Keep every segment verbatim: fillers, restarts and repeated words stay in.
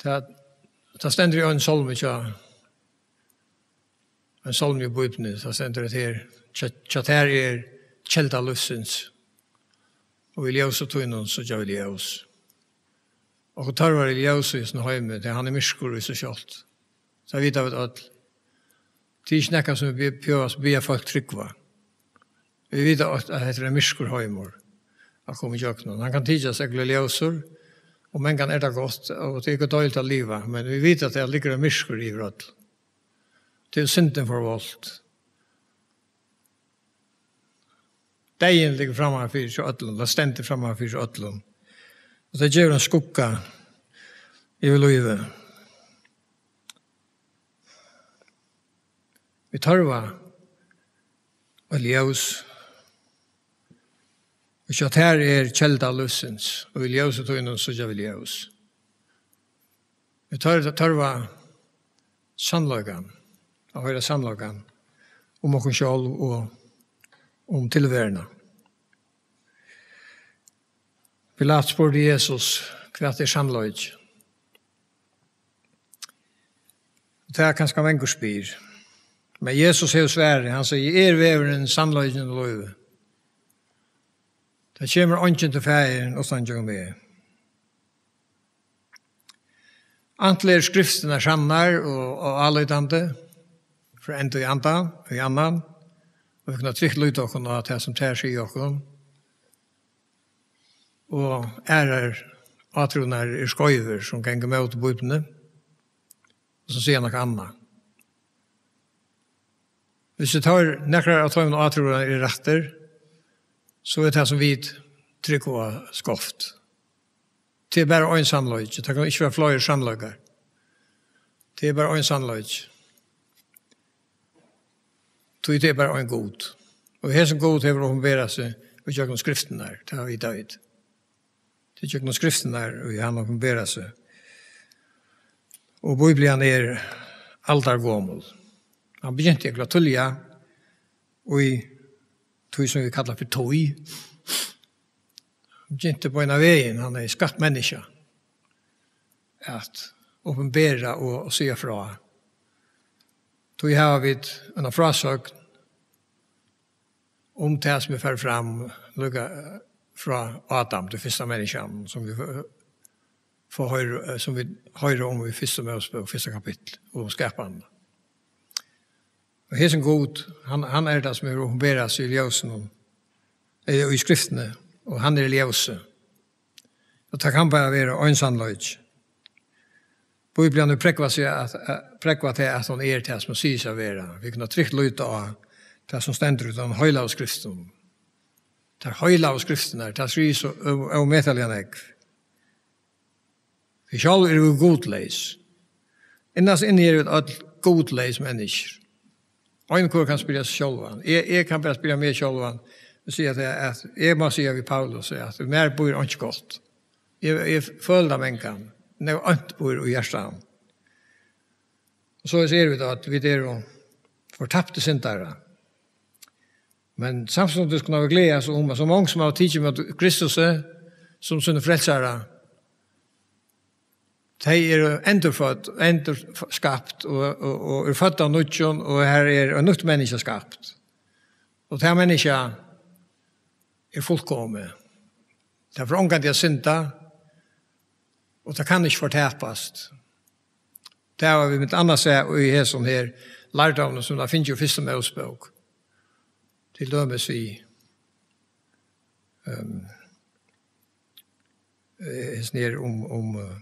Tað, tað stendur í ein sálmi hjá, ein sálmi í Bíbliuni, tað stendur at her, hjá, hjá tær er kelda lívsins, og í ljósi tínum síggja vit ljós. Okkum tørvar ljós í hesum heimi, tí hann er myrkur í seg sjálvt. Tað vita vit øll. Tað er ikki nakað sum vit behøva at biðja fólk trúgva. Vit vita at, at hetta er ein myrkur heimur at koma ígjøgnum. Hann kann tykjast ógvuliga ljósur, og mangan er tað gott, og tað er ógvuliga deiligt at liva, men vit vita at tað liggur eitt myrkur yvir øllum. Tað er syndin forvolt. Deyðin liggur framman fyri hjá øllum, tað stendur framman fyri hjá øllum. Og tað gevur ein skugga yvir lívið. Vit tørva eitt ljós. Og hjá tær er kelda lívsins, og í ljósi tínum síggja vit ljós. Vit tør-, tørva sannleikan, at hoyra sannleikan um okkum sjálv og um tilveruna. Pilat spurdi Jesus: "Hvat er sannleiki?" Og tað er kanska mangur spyr. Men Jesus hevur svarið, hann sigur: "Eg eri vegurin, sannleikin og lívið. Tað kemur eingin til Faðirin uttan gjøgnum meg." Antin eru skriftirnar sannar og, og álítandi, frá enda í anda, í annan, og vit kunnu trygt líta okkum á tað, sum tær siga okkum, og aðrar átrúnaðir eru skeivir, sum ganga ímóti Bíbliuni, og sum siga nakað annað. Viss vit tað, nakrar av teimum átrúnaðum eru rættir, so er tað, sum vit trúgva, skeivt. Tað er bara ein sannleiki. Tað kann ikki vera fleiri sannleikar. Tað er bara ein sannleiki. Tí tað er bara ein Gud. Og hesin Gud hevur opinberað seg ígjøgnum skriftirnar. Tað vita vit. Tað er ígjøgnum skriftirnar, ið hann opinberar seg. Og Bíblian er aldargomul. Hann begynti ógvuliga tíðliga í tí, sum vit kalla fyri tíð. Hann begynti beinanvegin, hann hevði skapt menniskja, at opinbera og, og siga frá. Tí hava vit eina frásøgn um tað, sum er farið fram líka, eh, frá Adam, tí fyrsta menniskjanum, sum vit, eh, fáa hoyra, eh, sum vit hoyra um í fyrstu Mósebók, fyrsta kapittul, og um skapanina. Og hesin Gud, hann, hann er tað, sum hevur opinberað seg í ljósinum, eh, í skriftini, og hann er ljósið. Og tað kann bara vera ein sannleiki. Bíblian hevur prógvað seg at, at, prógvað tað, at hon er tað, sum hon sigur seg at vera. Vit kunnu trygt líta á tað, sum stendur í teimum heilagu skriftunum. Tær heilagu skriftirnar, tað sigur so ó-, ómetaliga nógv. Tí sjálv eru vit gudleys. Innast inni eru vit øll gudleys menniskjur. Ein hvør kann spyrja seg sjálvan. Eg, eg kann bara spyrja meg sjálvan og siga tað, at eg má siga við Paulus, at í mær býr einki gott. Eg, eg føli tað mangan. Nógv ónt býr í hjartanum. Og soleiðis eru vit, at vit eru fortaptir syndarar. Men samstundis kunnu vit gleðast um, at so mong sum hava tikið ímóti Kristusi sum sínum frelsara, tey eru endurfødd, endurskapt og, og, og eru fødd av nýggjum, og her er eitt nýtt menniskja skapt. Og tað menniskja er fullkomið. Tað fer ongantíð at synda, og tað kann ikki fortapast. Tað hava vit millum annað sæð í hesum her lærdóminum, sum vit fingu í fyrstu Mósebók. Til dømis við, ehm, eh, hesin her um, um, eh,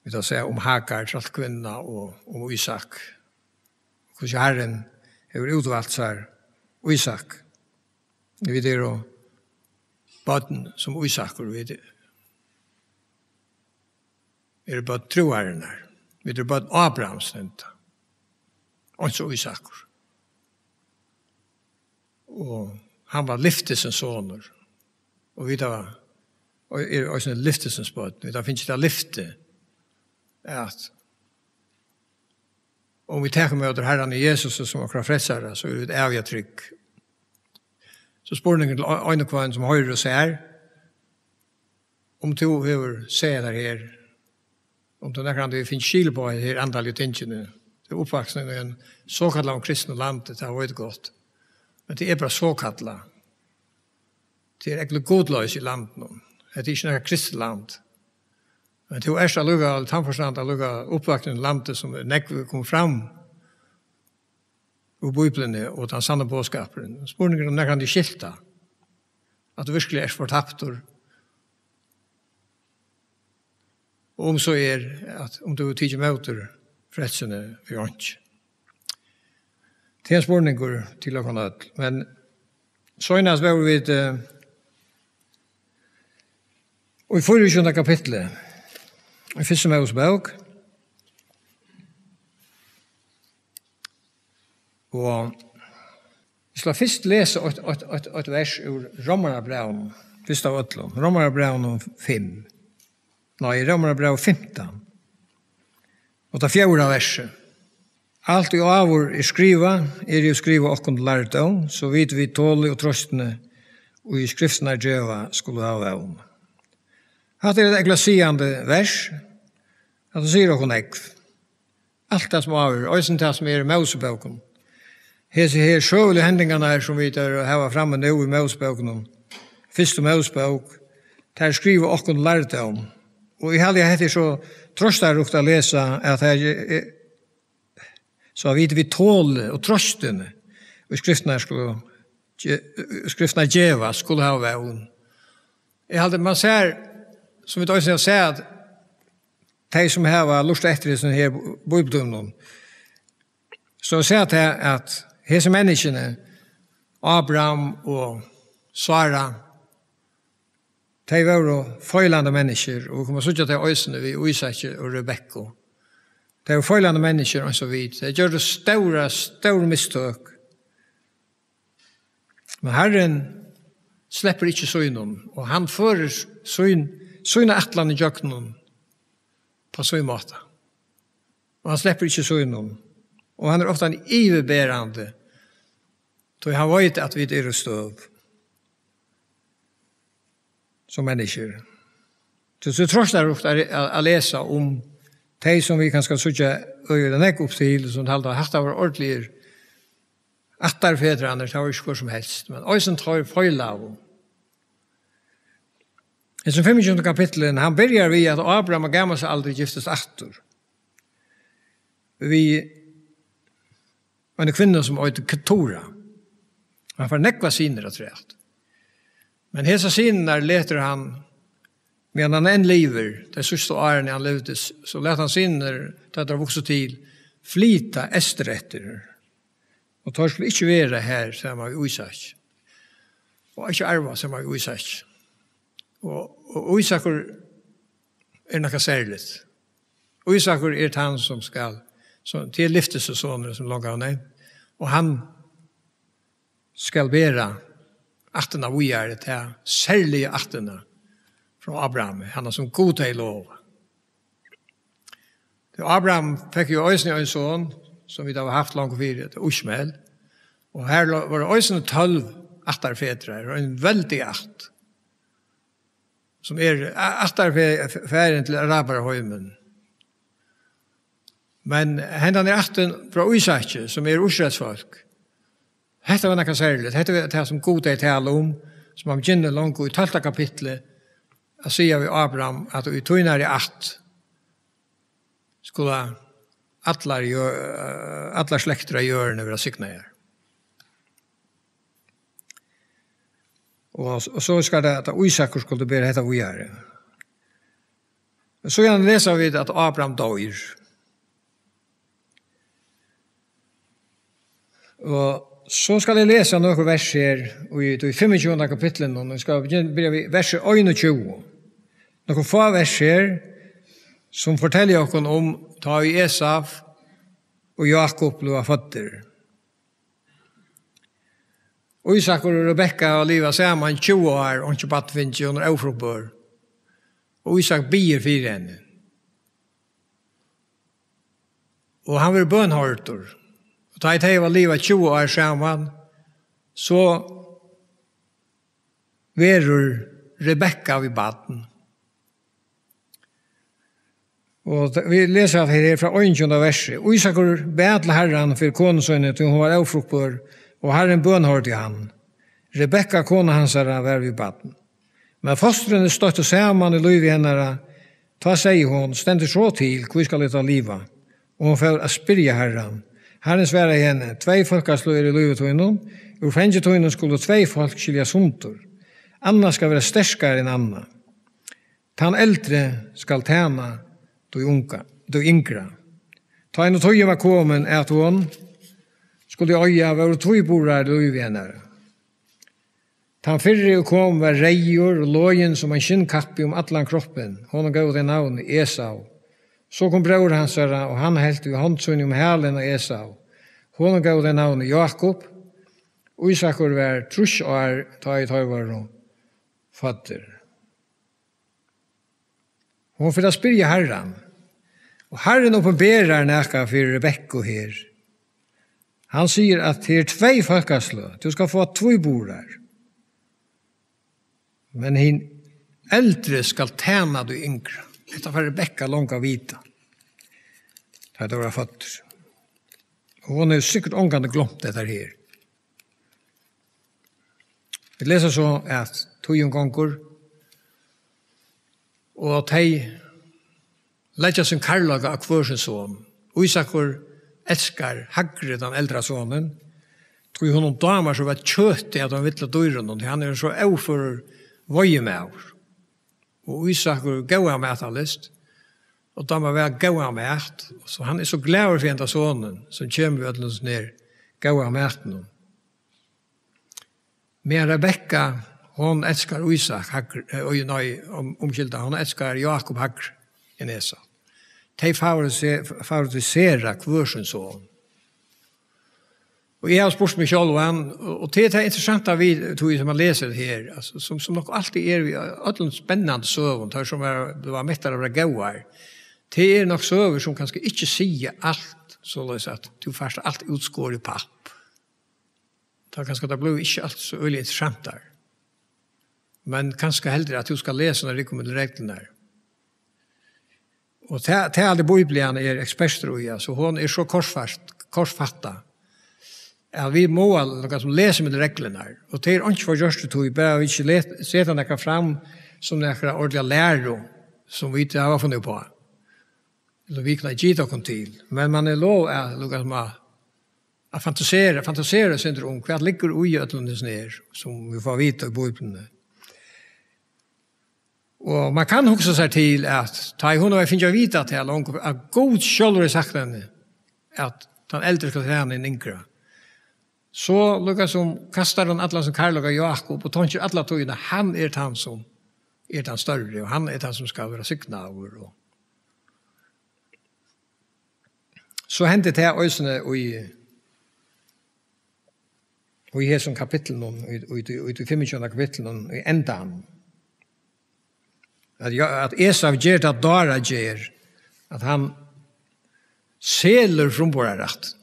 vit hava sæð um Hagar, trælkvinnuna, og um Ísak. Hvussu Harrin hevur útvalt sær Ísak. Vit eru børn sum Ísakur, vit eru børn trúarinnar. Vit eru børn Abrahams, stendur. Eins og Ísakur. Og hann var lyftisins sonur. Og vit hava, og eru eisini lyftisins børn. Vit hava fingið tað lyfti, at um vit taka ímóti Harranum Jesusi sum okkara frelsara, so eru vit æviga trygg. So spurningurin til ein og hvønn sum hoyrir og sær, um tú hevur sæð hetta her, um tú nakrantíð hevur fingið skil á hesi her andaligu tingini, tú ert uppvaksin í einum sokallaðum kristnum landi, tað veit eg gott. Men tað er bara sokallað. Tað er ógvuliga gudleyst í landinum. Hetta er ikki nakað kristið land. Men tú ert allíkavæl, tann forstand, allíkavæl uppvaksin í landi sum er nógv komið fram úr Bíbliuni og tann sanna boðskapurin. Spurningurin er, um nakrantíð skilti tað, at tú veruliga ert fortaptur. Og um so er, at um tú hevur tikið ímóti frelsuni við einki. Tað er ein spurningur til okkum øll. Men seinast vóru vit, eh, í fýraogtjúgunda kapitli í fyrstu Mósebók. Og eg skal fyrst lesa eitt, eitt, eitt, eitt vers úr Rómverjabrævinum, fyrst av øllum. Rómverjabrævinum fimm. Nei, Rómverjabræv fimtan. Og tað fjórða versið. Alt ið áður er skrivað, er jú skrivað okkum til lærdóm, so vit við toli og trøstini, ið skriftirnar geva, skulu hava vón. Hatta er eitt ógvuliga sigandi vers, at tað sigur okkum nógv. Alt tað sum áður, eisini tað sum er í Mósebókunum. Hesi her søguligu hendingarnar, sum vit eru, hava frammi nú í Mósebókunum, fyrstu Mósebók, tær skriva okkum lærdóm. Og eg haldi, at hetta er so trøstaríkt at lesa, at her, eh, so vit við toli og trøstini, og skriftirnar skulu ge-, skriftirnar geva, skulu hava vón. Eg haldi, man sær, sum vit eisini hava sæð, at tey sum hava lurtað eftir hesum her bíblitímunum, so sæð tað, at hesi menniskjuni, Abraham og Sara, tey vóru feilandi menniskjur, og vit koma at síggja tað eisini við Ísaki og Rebekku. Tey vóru feilandi menniskjur, eins og vit. Tey gjørdu stóra, stór mistøk. Men Harrin sleppur ikki sínum, og hann førir sín, sína ætlan í gjøgnum á sín máta. Og hann sleppur ikki sínum. Og hann er ofta ein yvirberandi, tí hann veit, at vit eru støv sum menniskjur. So, so trøstaríkt at, at, at lesa um tey, sum vit kanska síggja øgiliga nógv upp til, sum halda, at hatta var ordiliga ættarfedrarnir, tað var ikki hvør sum helst, men eisini teir feilaðu. Hesin fimmogtjúgunda kapitlurin, hann byrjar við, at Abraham á gamalsaldri giftist aftur við eini kvinnu, sum eitur Ketura. Hann fær nógvar synir afturat. Men hesar synirnar letur hann, meðan hann enn livir, tey síðstu árini hann livdi, s-, so læt hann synirnar, tá teir vuksu til, flyta eystureftir. Og teir skulu ikki vera har saman við Ísaki. Og ikki arva saman við Ísaki. Og, og Ísakur er nakað serligt. Ísakur er tann, sum skal, sum, til lyftissonurin, sum longu var nevnt. Og hann skal bera ættina víðari, ta serligu ættina frá Abrahami, hana sum Gud hevði lovað. Tí Abraham fekk jú eisini ein son, sum vit hava havt longu fyri, tað er Ísmael. Og har lo-, vóru eisini tólv ættarfedrar, og ein veldig ætt, sum er æ-, ættarfe-, faðirin til arabaraheimin. Men hendan er ættin frá Ísaki, sum er Ísraelsfólk. Hetta var nakað serligt. Hetta var tað, sum Gud hevði talað um, sum hann begynner longu í tólvta kapitli, at siga við Abraham, at í tínari ætt skulu allar jør-, allar slektir á jørðini vera signaðar. Og, og so skal tað, at Ísakur skuldi bera hetta víðari. Síðan lesa vit, at Abraham doyr. Og so skal eg lesa nøkur vers her í, í fimmogtjúgunda kapitlinum, og eg skal begynna, byrja við versi einogtjúgu. Nøkur fá vers her, sum fortelja okkum um, tá ið Esau og Jákup bliva føddir. Ísakur og Rebekka hava livað saman tjúgu ár, og einki barn fingið, hon er ófruktbør. Og Ísak biður fyri henni. Og hann verður bønhoyrdur. Og tá ið tey hava livað tjúgu ár saman, so verður Rebekka við barn. Og t-, vit lesa at her er frá einogtjúgunda versi. Ísakur bað til Harran fyri konu síni, tí hon var ófruktbør, og Harrin bønhoyrdi hann. Rebekka, kona hansara, var við barn. Men fostrini stoyttu saman í lívi hennara. Tá segði hon: "Stendur so til, hví skal eg tá liva?" Og hon fór at spyrja Harran. Harrin svaraði henni: "Tvey fólkasløg eru í lívi tínum, úr fangi tínum skulu tvey fólk skiljast sundur. Annað skal vera sterkari enn annað. Tann eldri skal tæna tí unga, tí yngra." Tá ein tíð var komin, at hon skuldi eiga, vóru tvíburar í lívi hennara. Tann fyrri, ið kom, var reyður og loðin sum ein skinnkappi um allan kroppin. Honum góvu tey navnið Esau. So kom bróðir hansara, og hann helt við hond síni um hælin á Esau. Honum góvu tey navnið Jákup. Ísakur var trýss ár, tá ið teir vóru føddir. Hon fer at spyrja Harran. Og Harrin opinberar nakað fyri Rebekku her. Hann sigur, at her er tvey fólkasløg. Tú skal fáa tvíburar. Men hin eldri skal tæna tí yngra. Hetta fær Rebekka longu at vita, tá teir verða føddir. Og hon hevur sikkurt ongantíð gloymt hetta her. Vit lesa so, at tíðin gongur, og tey leggja sín kærleika á hvør sín son. Ísakur elskar hægri tann eldra sonin, tí honum dámar so væl kjøtið av teimum villu dýrunum, tí hann er so óførur veiðimaður. Og Ísakur hevur góða matarlyst, og dámar væl góðan mat, so hann er so glaður fyri henda sonin, sum kemur við øllum hesum her góða matinum. Men Rebekka, hon elskar Ísak hægri, eh, oj, nei, um, umskylda, hon elskar Jákup hægri enn Esau. Tey favorise-, favorisera hvør sín son. Og eg havi spurt meg sjálvan, og, og tað er tað interessanta við tí sum man lesur her, altso, sum, sum nokk altíð er við øllum spennandi søgum, tær sum er, blíva mettar at vera góðar, tað eru nokk søgur sum kanska ikki siga alt, soleiðis at tú fært alt útskorið í papp. Tá kanska tað blívur ikki alt so øgiliga interessant har. Men kanska heldur at tú skal lesa hana rikku millum reglurnar. Og tað, tað er alt Bíblian er ekspertur í, altso, hon er so kortfast, kortfatta, at vit mugu lukka sum lesa millum reglurnar. Og tað er einki forgjørt í tí, bara vit ikki let-, seta nakað fram sum nakra ordiliga læru, sum vit hava funnið uppá. Ella vit kunnu gita okkum til. Men man er lov at lukka sum at at fantasera, fantasera eitt sindur um, hvat liggur í øllum hesum her, sum vit fáa at vita í Bíbliuni. Og man kann hugsa sær til, at tá ið hon hevur fingið at vita tað longu, at Gud sjálvur hevur sagt henni, at tann eldri skal tæna hin yngra, so líka sum kastar hon allan sín kærleika á Jákup og tonkir alla tíðina, hann er tann sum er tann størri, og hann er tann sum skal vera signaður, og So hendi tað eisini í, í hesum kapitlinum, í, í, í, í fimmogtjúgunda kapitlinum, í endan, at, ja, at Esau ger tað, Dára ger, at hann selur frumburðarrætt.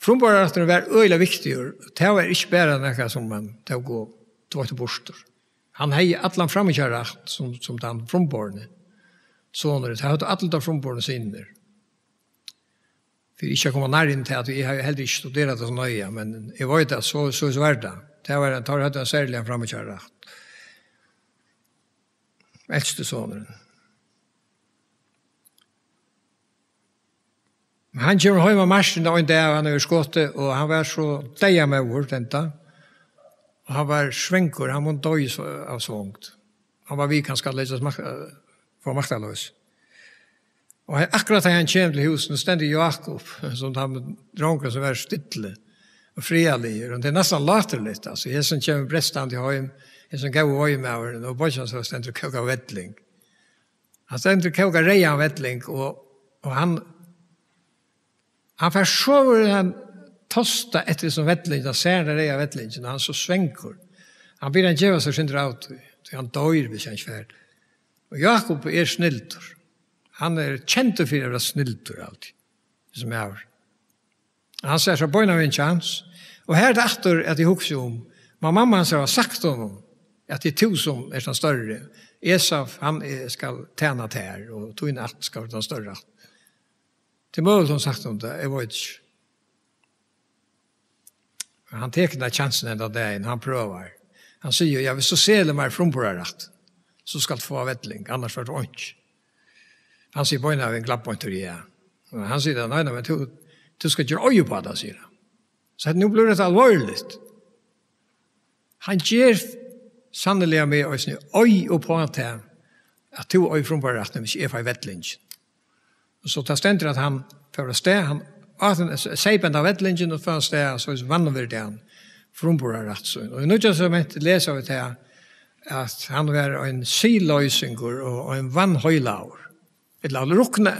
Frumburðarrætturin var øgiliga viktigur. Tað var ikki bara nakað sum man tók og tveitti burtur. Hann hevði allan framíhjárætt sum, sum tann frumborni sonur. Tað høvdu allir teir frumbornu synirnir. Fyri ikki at koma nærri inn til, at eg havi heldur ikki studerað tað so nøye, men eg veit, at so, so, so var tað. Tað var, teir høvdu ein serligan framíhjárætt. Elsti sonurin. Men hann kemur heim av markini ein dag, hann hevur skotið, og hann var so deyðamóður, tað enda. Og hann var svangur, hann mundi doyð so, av svongd. Hann var við kanska at leggjast mak-, eh, fáa maktarloysi. Og he-, akkurát tá hann kemur til húsini, stendur Jákup, sum tann drongurin sum var stillur og friðarligur. Og tað er næstan láturligt, altso. Hesin kemur brestandi heim, hesin góði veiðimaðurin, og beiggi hansara stendur og kókar velling. Hann stendur og kókar reyðan velling, og, og hann, hann fær so verið hann tosta eftir hesum vellingi, hann sær henda reyða vellingin, og hann er so svangur. Hann biður hann geva sær eitt sindur av tí, tí hann doyr, hvis hann ikki fær. Og Jákup er snildur. Hann er kendur fyri at vera snildur altíð, hesin maður. Hann sær so beinanvegin kjans. Og her er tað aftur, at eg hugsi um, man mamma hansara hevur sagt honum, at tað er tú sum ert tann størri. Esau, hann er, skal tæna tær, og tín ætt skal vera tann størra ætt. Tað er møguligt, hon sagt um tað, eg veit ikki. Men hann tekur henda kjansin henda dagin, hann prøvar. Hann sigur, ja, viss tú selur mær frumburðarrætt, so skalt tú fáa velling, annars fært tú einki. Hann sigur beinanvegin glaðbeintur, ja. Men hann sigur, nei, nei, men tú, tú skalt gera eið upp á tað, sigur hann. So nú blívur hetta alvorligt. Hann ger sanniliga meg eisini eið upp á tað, at tú eigur frumburðarrættin, viss eg fái vellingin. Og so tað stendur, at hann fór av stað, hann át ein, seyp henda vellingin og fór av stað, og so vanvirdi hann frumburðarrætt sín. Og í Nýggja Testamenti lesa vit her, at hann var ein siðloysingur og ein vanheilagur. Ella rokna,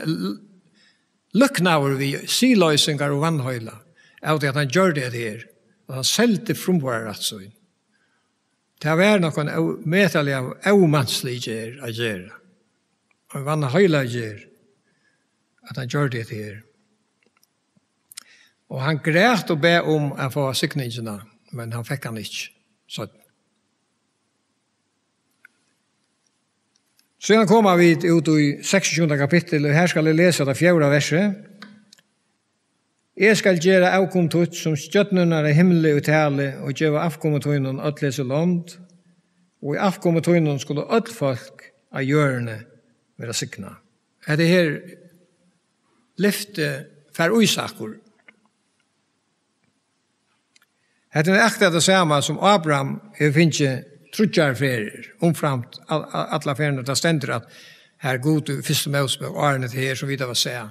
líknaður við siðloysingar og vanheila, av tí at hann gjørdi hetta her, og hann seldi frumburðarrætt sín. Tað var nokk ein ómetaliga ómanslig gerð at gera. Og vanheilag gerð, at hann gjørdi hetta her. Og hann græt og bað um at fáa signingina, men hann fekk hann ikki. So, síðan koma vit út í seksogtjúgunda kapittul, og her skal eg lesa tað fjórða versið. Eg skal gera avkom títt sum stjørnurnar av himli í tali, og geva avkomi tínum øll hesi lond, og í avkomi tínum skulu øll fólk á jørðini vera signað. Hetta her lyfti fær Ísakur. Hetta er akkurát tað sama sum Abraham hevur fingið tríggjar ferðir, umframt al-, al-, allar ferðirnar, tað stendur at har Gud í fyrstu Mósebók, áðrenn hetta her, sum vit hava sæð,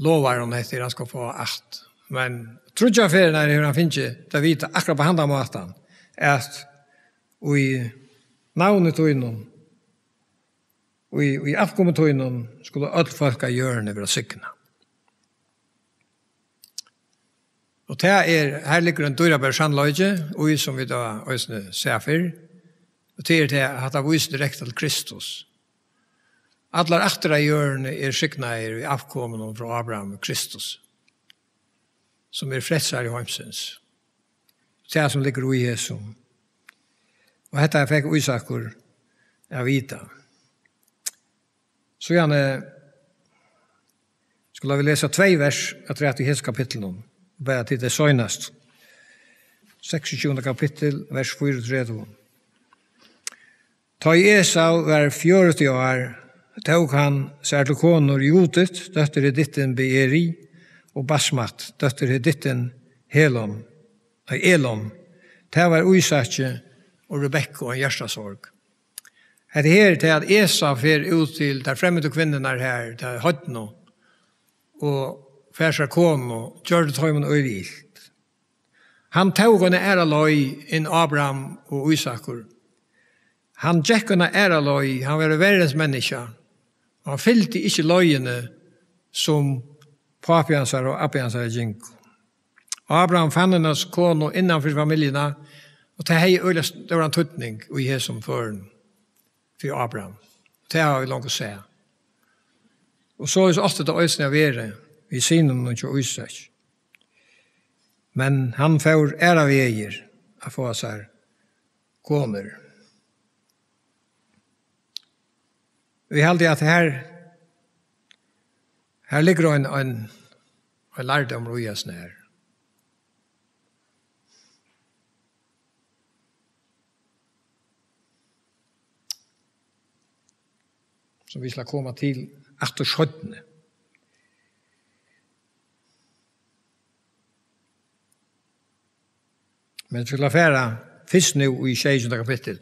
lovar hann hetta, hann skal fáa alt. Men tríggjar ferðirnar hevur hann fingið tað vita akkurát á handan mátan, at í navni tínum, í, í avkomi tínum skulu øll fólk á jørðini vera signað. Og tað er, her liggur ein dýrabarur sannleiki, í sum vit tá eisini sæð fyrr, og tað er tað, at hatta vísir direkta til Kristus. Allar ættir á jørðini eru signaðar í avkominum frá Abraham, Kristus, sum er frelsari heimsins. Tað, sum liggur í hesum. Og hetta fekk Ísakur at vita. Síðani skulu vit lesa tvey vers afturat í hesum kapitlinum, bara til tað seinasta. Seksogtjúgunda kapittul, vers fýraogtretivu. Tá ið Esau var fjøruti ár, tók hann sær til konur Judit, dóttur Heditin Beeri, og Basmat, dóttur Heditin Helon, nei, Elon. Tað var Ísaki og Rebekku ein hjartasorg. Hetta her er tað, at Esau fer út til tær fremmandu kvinnurnar her, tær heidnu, og fær sær konu, gjørdi teimum øgiliga ilt. Hann tók eina aðra leið enn Abraham og Ísakur. Hann gekk eina aðra leið, hann var verðins menniskja. Hann fylgdi ikki leiðini, sum pápi hansara og abbi hansara gingu. Abraham fann eina konu innan fyri familjuna, og tað hevði øgiliga stóran týdning í hesum førum fyri Abraham. Tað hava vit longu sæð. Og soleiðis átti tað eisini at verið við synunum hjá Ísaki. Men hann fór aðrar vegir at fáa sær konur. Eg haldi, at her, her liggur ein, ein, ein lærdómur í hesum her. Sum vit skulu koma til aftur seinni. Men vit skulu fara fyrst nú í sjeyogtjúgunda kapittul.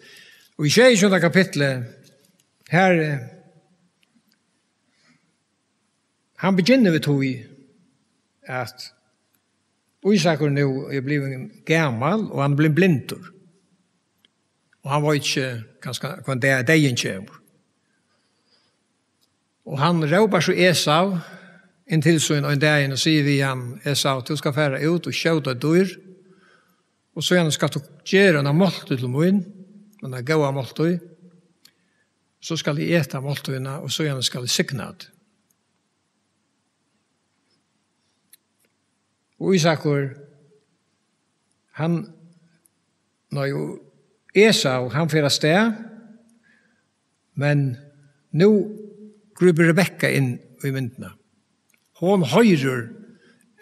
Og í sjeyogtjúgunda kapitli, her, eh, hann byrjar við tí, at Ísakur nú er blivin gamal, og hann er blivin blindur. Og hann veit ikki, kanska, hvønn dag deyðin kemur. Og hann rópar so Esau inn til sín ein dagin og sigur við hann: Esau, tú skalt fara út og skjóta eitt dýr, og síðan skalt tú gera eina máltíð til mín, eina góða máltíð. So skal eg eta máltíðina, og síðan skal eg signa teg. Og Ísakur, hann, nei, og Esau, hann fer av stað, Men nú grípur Rebekka inn í myndina. Hon hoyrir,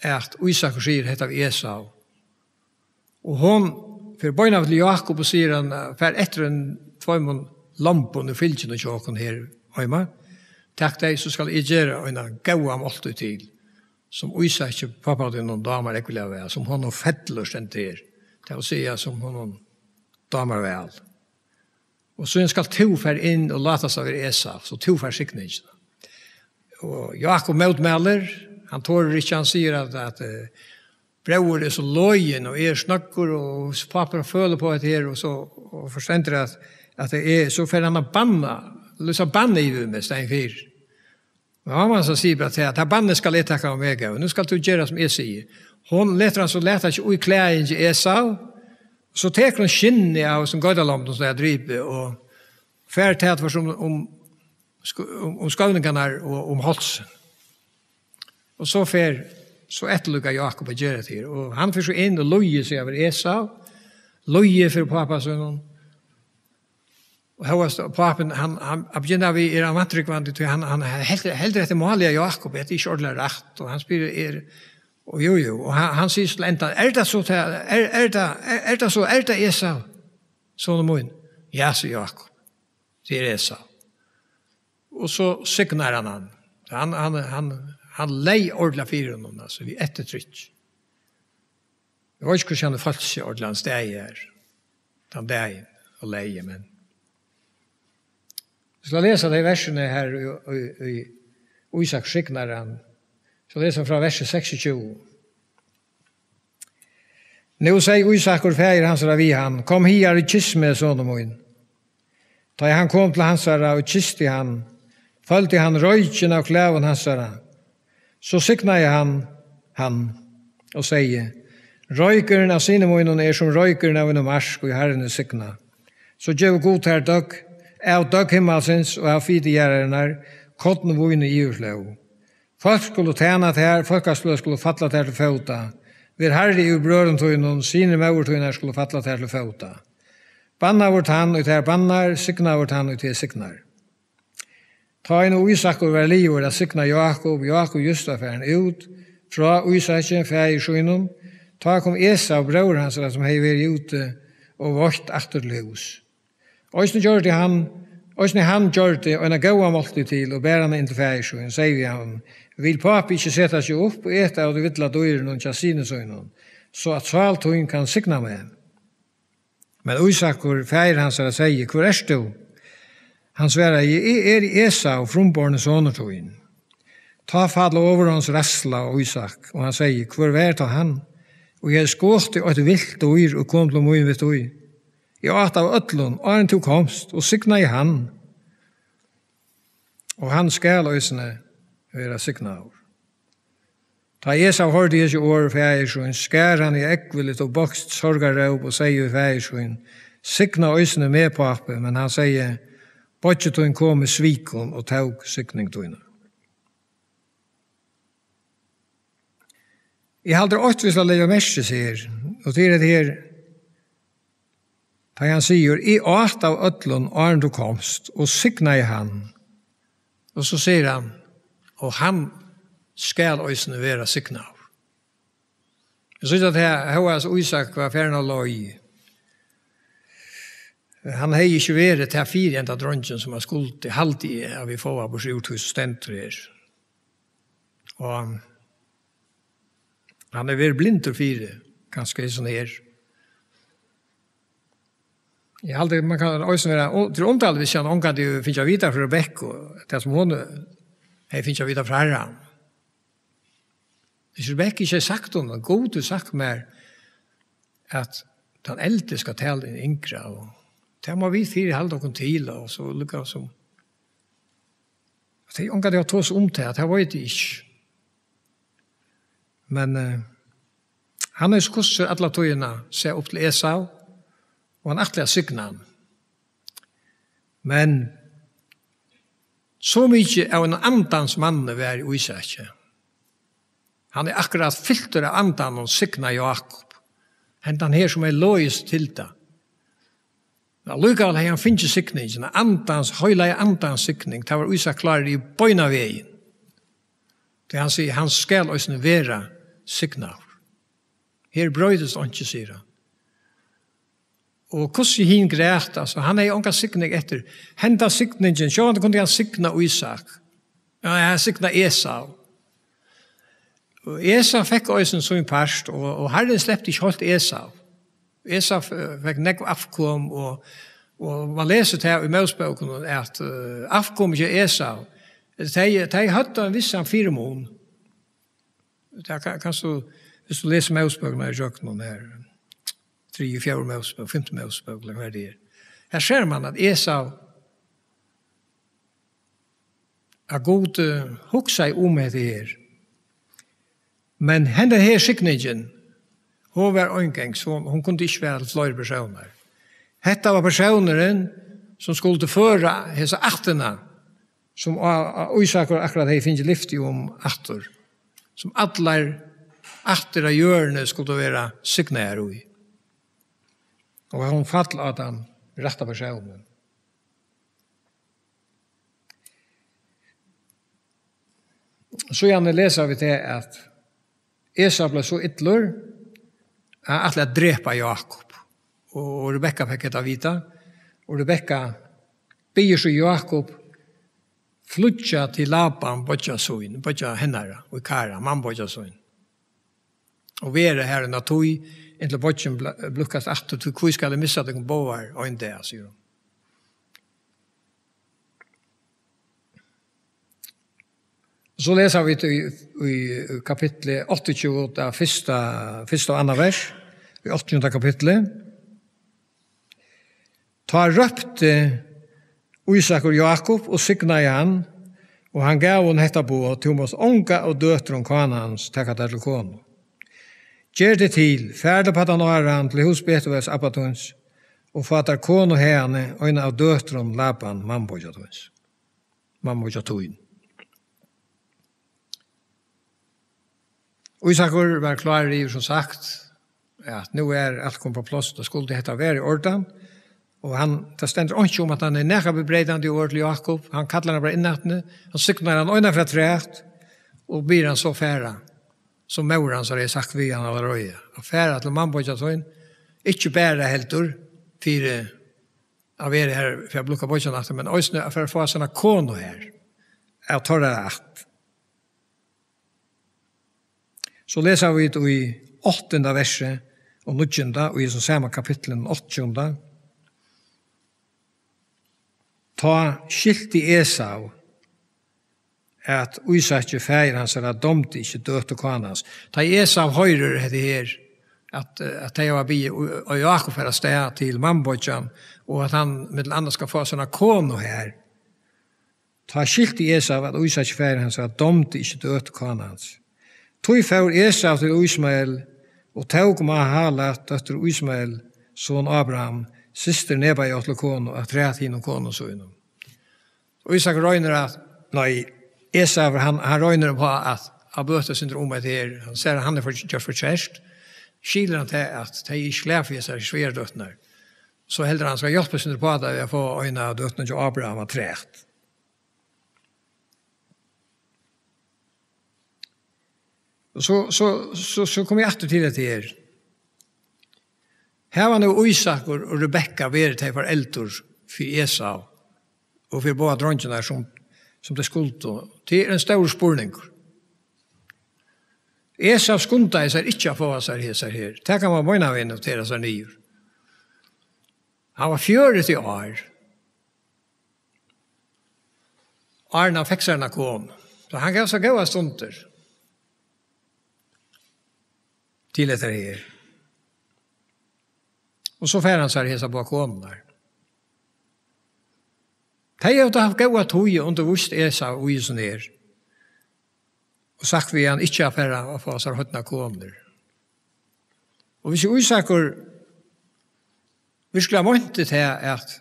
at Ísakur sigur hetta við Esau. Og hon fer beinanvegin til Jákup og sigur hann, "Far eftir ein tveimum lombum í fylgjuni hjá okkum her heima. Tak tey, so skal eg gera eina góða máltíð til, sum Ísaki, pápa tínum, dámar ógvuliga væl, sum honum fellur," stendur her. Tað vil siga, sum honum dámar væl. "Og síðan skalt tú fara inn og lata seg vera Esau, so tú fært signingina." Og Jákup mótmælir, hann torir ikki, hann sigur at, at, eh, "Bróðir er so login og er snøggur, og pápin følir á hetta her," og so, og forstendur at, at tað er, so fer hann at banna, lýsa bann yvir meg, staðin fyri. Og hann, hann sigur bara til, "Tað bannið skal eg taka um eg góði. Nú skalt tú gera sum eg sigi." Hon letur hann so lata seg í klæðini hjá Esau, so tekur hon skinnið av sum geitalambinum, sum tey hava dripið, og fær tað at vera sum um, um, um skøvningarnar og um hálsin. Og so fer, so eftirlíkar Jákup at gera tað her. Og hann fer so inn og lýgur seg at vera Esau, lýgur fyri pápa sínum. Og hóast pápin, hann, hann, hann byrjar við, er hann vantrúgvandi, tí hann, hann heldur, heldur hetta er málið av Jákup, hetta er ikki ordiliga rætt, og hann spyr, er, og jú, jú, og hann, hann sigur til enda, "Er tað so, tað, er, er tað, er, er tað so, er tað Esau, sonur mín?" "Ja," sigur Jákup, "tað er Esau." Og so signar hann hann. Hann, hann, hann, hann leyg ordiliga fyri honum, altso, við eftirtrykk. Eg veit ikki, hvussu hann er falskur, ordiliga, hann staðið her tann dagin og leyg, men eg skal lesa tey versini her í, í, í Ísak signar hann. Eg skal lesa frá versi seksogtjúgu. Nú segði Ísakur, faðir hansara, við hann: "Kom higar og kyss meg, sonur mín." Tá ið hann kom til hansara og kysti hann, føldi hann roykin av klæðum hansara. So signaði hann hann og segði: "Roykurin av syni mínum er sum roykurin av einum mark, ið Harrin hevur signað. So gevur Gud tær døgg, av døgg himmalsins og av fiti jarðarinnar, korn og vín í yvirflóð. Fólk skulu tæna tær, fólkasløg skulu falla tær til fóta. Ver harri yvir brøðrum tínum, synir móður tínar skulu falla tær til fóta. Bannaður tann, ið tær bannar, signaður tann, ið teg signar." Tá ið nú Ísakur var liðugur at signa Jákup, Jákup júst var farin út frá Ísaki, faðir sínum, tá kom Esau, bróðir hansara, sum hevði verið úti og veitt, aftur til hús. Eisini gjørdi hann, eisini hann gjørdi eina góða máltíð til og bar hana inn til faðir sín, segði við hann: "Vil pápi ikki seta seg upp og eta av tí villa dýrinum hjá syni sínum, so at sál tín kann signa meg?" Men Ísakur, faðir hansara, segði: "Hvør ert tú?" Hann svaraði: "Eg eri Esau, frumborni sonur tín." Tá fall á ovurhonds ræðsla á Ísak, og hann segði: "Hvør var tá hann, og eg hevði skotið eitt vilt dýr og kom til mín við tí? Eg át av øllum, áðrenn tú komst, og signaði hann, og hann skal eisini vera signaður." Tá Esau hoyrdi hesi orð faðir síns, skar hann í ógvuligt og beiskt sorgaróp og segði við faðir sín: "Signa eisini meg, pápi." Men hann segði: "Beiggi tín kom í svikum og tók signing tína." Eg haldi, eitt vit skulu leggja merki til her, og tað er hetta her, tá hann sigur: "Eg át av øllum, áðrenn tú komst, og signaði hann." Og so sigur hann: "Og hann skal eisini vera signaður." Eg síggi at her, hóast Ísak var farin av leið, hann hevði ikki verið tað fyri henda dreingin, sum hann skuldi, haldi eg, at vit fáa burtur úr tí sum stendur her. Og hann er verið blindur fyri, kanska er sånn her. Eg haldi, man kann eisini vera, og tað er undarligt, hvis hann ongantíð hevur fingið at vita frá Rebekku, tað sum hon hevði fingið at vita frá Harranum. Hvis Rebekka ikki hevði sagt honum, Gud hevur sagt mær, at tann eldi skal tala inn yngra, og tað má vit fyri halda okkum til, og so líka sum, at tey ongantíð hava tosað um tað, tað veit eg ikki. Men, eh, hann hevur so hvussu er alla tíðina sæð upp til Esau, og hann ætlaði at signa hann. Men so mikið av einum andans manni var í Ísaki. Hann er akkurát fyltur av andanum, signar Jákup. Hendan her sum er loyst til tað. Men allíkavæl hevði hann fingið signingina, andans, heilaga andans signing, tað var Ísak klárur í beinanvegin. Tí hann sigur, hann skal eisini vera signaður. Her broytist einki, sigur hann. Og hvussu hin græt, altso, hann hevði onga signing eftir. Henda signingin, sjálvandi kundi hann signa Ísak. Ja, hann signa Esau. Og Esau fekk eisini sín part, og, og Harrin slepti ikki heilt Esau. Esau f-, fekk nógv avkom, og, og man lesur tað í Mósebókunum, at, eh, avkom hjá Esau, tey, tey høvdu ein vissan fyrimun. Tað kann, kanst tú, viss tú lesur Mósebókina í gjøgnum her, triðju, fjórðu Mósebók, fimtu Mósebók, ella hvat tað er. Her sær man, at Esau, at Gud, eh, hugsaði um hetta her. Men henda her signingin, hon var eingangs, hon, hon kundi ikki vera til fleiri persónar. Hetta var persónurin, sum skuldi føra hesa ættina, sum á, á Ísakur akkurát hevði fingið lyfti um aftur, sum allar ættir á jørðini skuldu vera signaðar í. Og hon fall á tann rætta persónin. Síðani lesa vit tað, at Esau bleiv so illur, at hann ætlaði at drepa Jákup. Og Rebekka fekk hetta at vita, og Rebekka biður so Jákup flýggja til Laban, beiggja sín, beiggja hennara, og Kara, mambeiggja sín. Og vera har eina tíð, inntil beiggin bl-, blíðkast aftur, tí hví skal eg missa tykkum báðar ein dag, sigur hon. So lesa vit í, í kapitli áttaogtjúgu, tað fyrsta, fyrsta og annað vers, í áttaogtjúgunda kapitli. Tá rópti Ísakur Jákup og signaði hann, og hann gav honum hetta boð: Tú mást onga av døtrum Kánans taka tær til konu. Ger teg til, far til Paddan-Aram, til hús Betuels abba tíns, og fá tær konu haðani, eina av døtrum Laban, mambeiggja tíns. Mambeiggja tín. Ísakur var klárur yvir, sum sagt, at nú er alt komið á pláss, tá skuldi hetta vera í ordan. Og hann, tað stendur einki um, at hann er nakað bebreiðandi í orð til Jákup. Hann kallar hann bara inn aftur, hann signar hann eina ferð afturat og biður hann so fara, sum móðir hansara hevði sagt við hann, at reiða, at fara til mambeiggja sín, ikki bara heldur fyri at vera har fyri at blíðka beiggjan aftur, men eisini at fara at fáa sína konu har, av teirra ætt. So lesa vit í áttanda versi og níggjunda, og í hesum sama kapitlinum, áttanda. Tá skilti Esau, at Ísaki, faðir hansara, dámdi ikki døtur Kánans. Tá Esau hoyrir hetta her, at, at tey hava biðið Jákup fara avstað til mambeiggjan, og at hann millum annað skal fáa sína konu har, tá skilti Esau, at Ísaki, faðir hansara, dámdi ikki døtur Kánans. Tí fór Esau til Ísmael og tók Mahalat, dóttur Ísmael, son Abraham, systur Nebaiot, til konu, afturat hinum konum sínum. Og Ísak roynir at, nei, Esau, hann, hann roynir upp á at, at bøta eitt sindur um hetta her. Hann sær, at hann er for, gjørt forkert. Skilur hann til, at tey eru ikki glað fyri hesar svigardøturnar. So heldur hann, skal hjálpa eitt sindur upp á tað við at fáa eina av døtrunum hjá Abraham afturat. Og so, so, so, so komi eg aftur til hetta her. Hava nú Ísakur og Rebekka verið tey foreldur fyri Esau og fyri báðar dreingirnar, sum, sum tey skuldu? Tað er ein stórur spurningur. Esau skundaði sær ikki at fáa sær hesar her. Tað kann man beinanvegin notera sær niður. Hann var fjøruti ár, áðrenn hann fekk sær eina konu. So hann gav sær góðar stundir til hetta her. Og so fær hann sær hesar báðar konurnar. Tey hava havt góða tíð og undirvíst Esau í hesum her. Og sagt við hann ikki at fara at fáa sær horvnar konur. Og hvis Ísakur virkuliga meinti tað, at,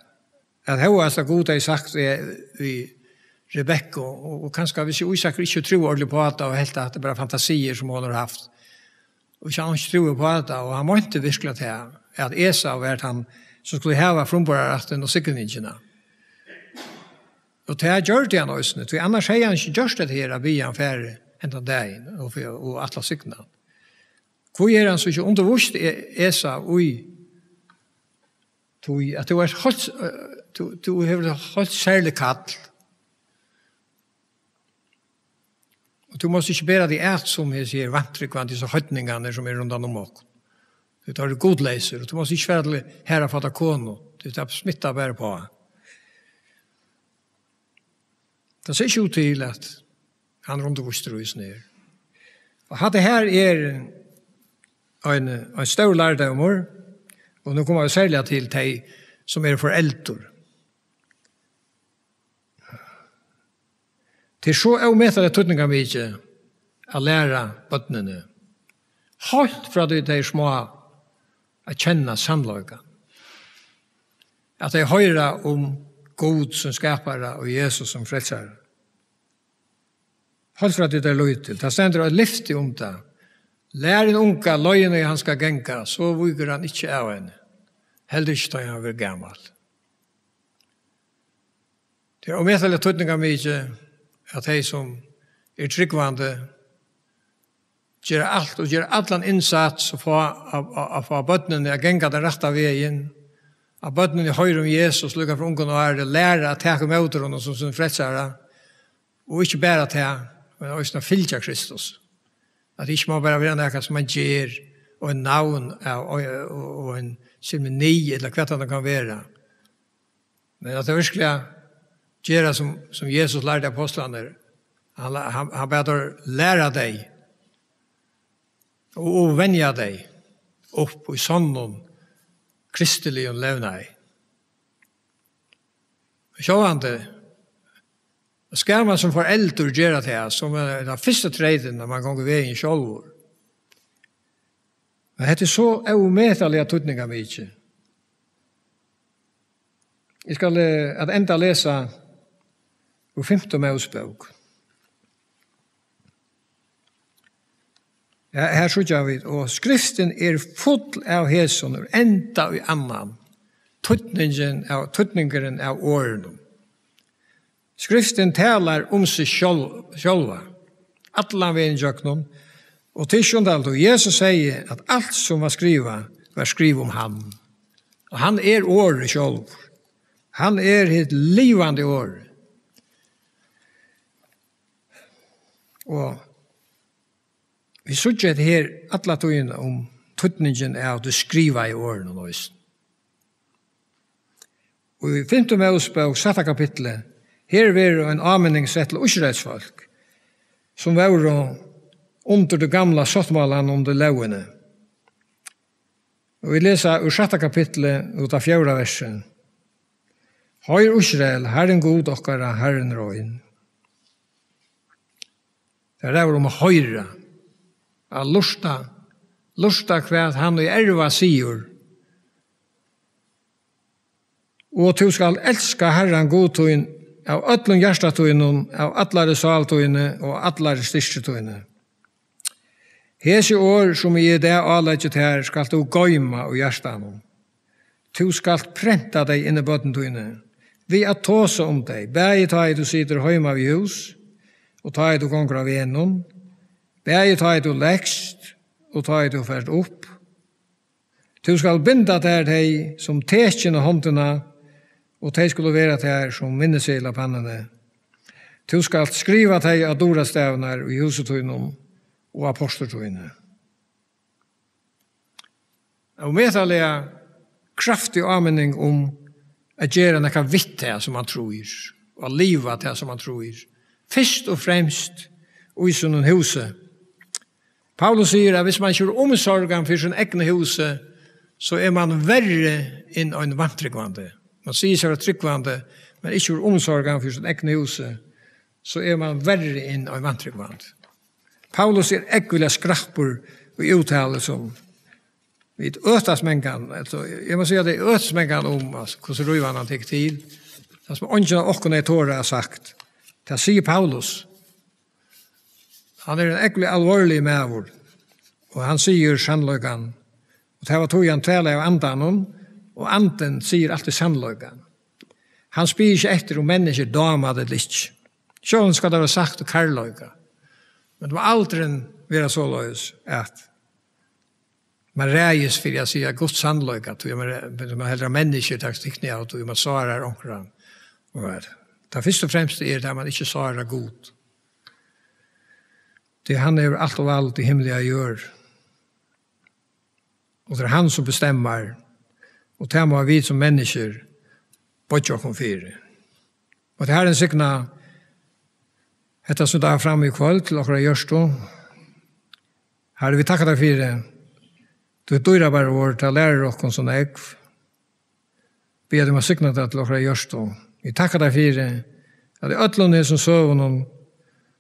at hóast at Gud hevði sagt við, við Rebekku, og, og kanska hvis Ísakur ikki trúði ordiliga upp á tað og helt at tað bara fantasiir, sum hon hevur havt, og ikki, hann ikki trúði upp á tað, og hann meinti virkuliga tað, at Esau var tann sum skuldi hava frumburðarrættin og signingina. Og tað gjørdi hann eisini, tí annars hevði hann ikki gjørt hetta her, at biðja hann fara hendan dagin og, og ætla at signa hann. Hví er hann so ikki undirvíst E-, Esau í tí, at tú ert heilt, eh, tú, tú hevur eitt heilt serligt kall? Og tú mást ikki bera teg at sum hesir her vantrúgvandi, so heidningarnir sum eru rundan um okkum. Tí teir eru gudleysir, og tú mást ikki fara til har at fáa tær konu, tí tað smittar bara uppá. Tað sær ikki út til, at hann er undirvístur í hesum her. Og hatta her er ein, ein stórur lærdómur, og nú koma vit serliga til tey, sum eru foreldur. Tað er so ómetaliga týdningarmikið at læra børnini, heilt frá tí tey eru smá, at kenna sannleikan. At tey hoyra um Gud sum skapara og Jesus sum frelsara. Heilt frá tí tey eru lítil. Tað stendur eitt lyfti um tað. Lær ein unga leiðina, hann skal ganga, so víkur hann ikki av henni. Heldur ikki, tá hann verður gamal. Tað er ómetaliga týdningarmikið, at tey, sum eru trúgvandi, gera alt og gera allan innsats at fáa, at, at, at fáa børnini at ganga tann rætta vegin, at børnini hoyra um Jesus líka frá ungum árum, læra at taka ímóti honum sum sín frelsara, og ikki bara tað, men eisini at fylgja Kristus. At tað ikki má bara vera nakað, sum man ger, og eitt navn av, og, og, og ein seremoni, ella hvat tað nú kann vera. Men at tey veruliga gera sum, sum Jesus lærdi ápostlarnar. Hann, hann, hann bað teir læra tey og, og venja tey upp í sonnum kristiligum levnaði. Sjálvandi, skal man sum foreldur gera tað, sum er tann fyrsta treytin, at man gongur vegin sjálvur. Men hetta er so ómetaliga týdningarmikið. Eg skal, eh, at enda lesa úr fimtu Mósebók. Ja, her síggja vit, og skriftin er full av hesum úr enda í annan, týdningin av, týdningurin av orðunum. Skriftin talar um seg sjálv, sjálva, allan vegin gjøgnum, og tað er ikki undarligt, og Jesus segði, at alt, sum var skrivað, var skrivað um hann. Og hann er orðið sjálvur. Hann er hitt livandi orð. Og vit síggja hetta her alla tíðina um týdningin av tí skrivaða orðinum eisini. Og í fimtu Mósebók, sætta kapitli, her verður ein áminning sett til Ísraelsfólk, sum vóru undir tí gamla sáttmálan, undir lógini. Og vit lesa úr sætta kapitli, út av fjórða versi. Hoyr, Ísrael, Harrin Gud okkara, Harrin er ein. Tað ræður um at hoyra, at lurta, lurta, hvat hann ið erva sigur. Og tú skalt elska Harran Gud tín av øllum hjarta tínum, av allari sál tíni og allari styrki tíni. Hesi orð, sum eg í dag áleggi tær, skalt tú goyma í hjartanum. Tú skalt prenta tey inn í børn tíni, við at tosa um tey, bæði tá ið tú situr heima við hús, og tá ið tú gongur á vegnum, bæði tá ið tú legst, og tá ið tú fert upp. Tú skalt binda tær tey sum tekin á hondina, og tey skulu vera tær sum minniseðil á pannuni. Tú skalt skriva tey á durastavirnar í húsi tínum og á portur tíni. Ómetaliga kraftig áminning um at gera nakað við tað, sum man trýr, og at liva tað, sum man trýr. Fyrst og fremst í sínum húsi. Paulus sigur, at hvis man ikki hevur umsorgan fyri sín egna húsi, so er man verri enn ein vantrúgvandi. Man sigur seg vera trúgvandi, men ikki hevur umsorgan fyri sín egna húsi, so er man verri enn ein vantrúgvandi. Paulus er ógvuliga skrappur í úttalu, sum vit øtast mangan, altso, eg má siga, at eg øtast mangan um, altso, hvussu rívandi hann tekur til. Tað sum eingin av okkum hevði torað at sagt, tað sigur Paulus. Hann er ein ógvuliga alvorligur maður, og hann sigur sannleikan. Og tað var tí, hann talaði av Andanum, Og andin sigur altíð sannleikan. Hann spyr ikki eftir, um menniskjum dámar tað ella ikki. Sjálvandi skal tað vera sagt í kærleika. Men tað má aldrin vera soleiðis, at man ræðist fyri at siga Guds sannleika, tí man, man heldur, at menniskjur taka stikni av, tí man sárar onkran. Og tað, tað fyrst og fremst er, at man ikki sárar Gud. Tí hann hevur alt vald í himli og jørð. Og tað er hann, sum bestemmar, og tað má vit sum menniskjur boyggja okkum fyri. Og tað Harrin signa hetta, sum tað er fram í kvøld, til okkara hjørtu. Harri, vit takka tær fyri títt dýrabæra orð, tað lærir okkum so nógv. Biðja teg um at signa tað til okkara hjørtu. Vit takka tær fyri, at í øllum hesum søgunum,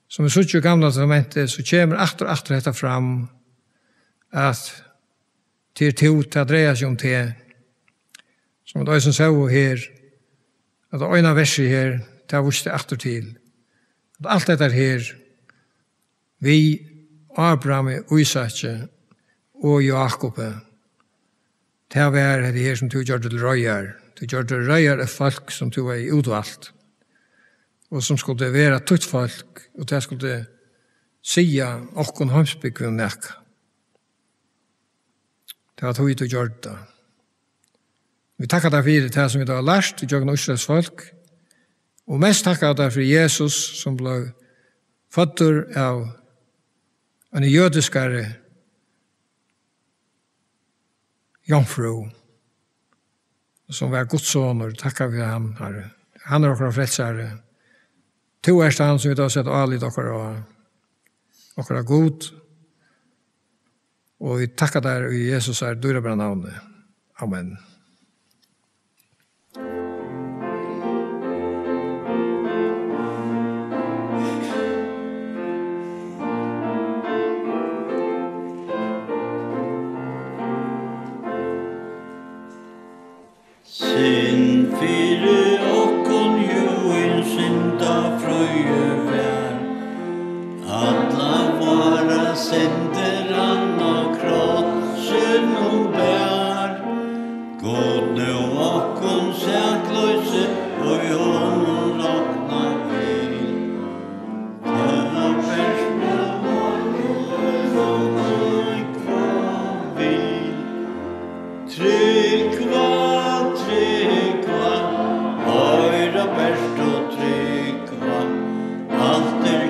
sum vit síggja í Gamla Testamenti, so kemur aftur og aftur hetta fram, at tað er tú, tað dreiar seg um teg. Sum vit eisini sóu her, at tað eina versið her, tað vísti aftur til, at alt hetta her, við Abrahami, Ísaki og Jákupi, tað var hetta her, sum tú gjørdi til reiðar. Tú gjørdi reiðar eitt fólk, sum tú hevði útvalt, og sum skuldi vera títt fólk, og tað skuldi siga okkum heimsbúgvum nakað. Tað var tí, tú gjørdi tað. Vit takka tær fyri tað, sum vit hava lært ígjøgnum Ísraels fólk, og mest takka tær fyri Jesus, sum bleiv føddur av eini jødiskari jomfrú, sum var Guds sonur. Takka fyri hann, Harri. Hann er okkara frelsari. Tú ert hann, sum vit hava sett álit okkara á, okkara Gud. Og vit takka tær í Jesu dýrabæra navni. Amen. Synd fyri okkum jú ein syndafrøði var, alla vár sendir hann á krossinum bar. Gud nú okkum sakloysi í honum rokna vil. Trúgva, trúgva, hoyra bert og trúgva, alt er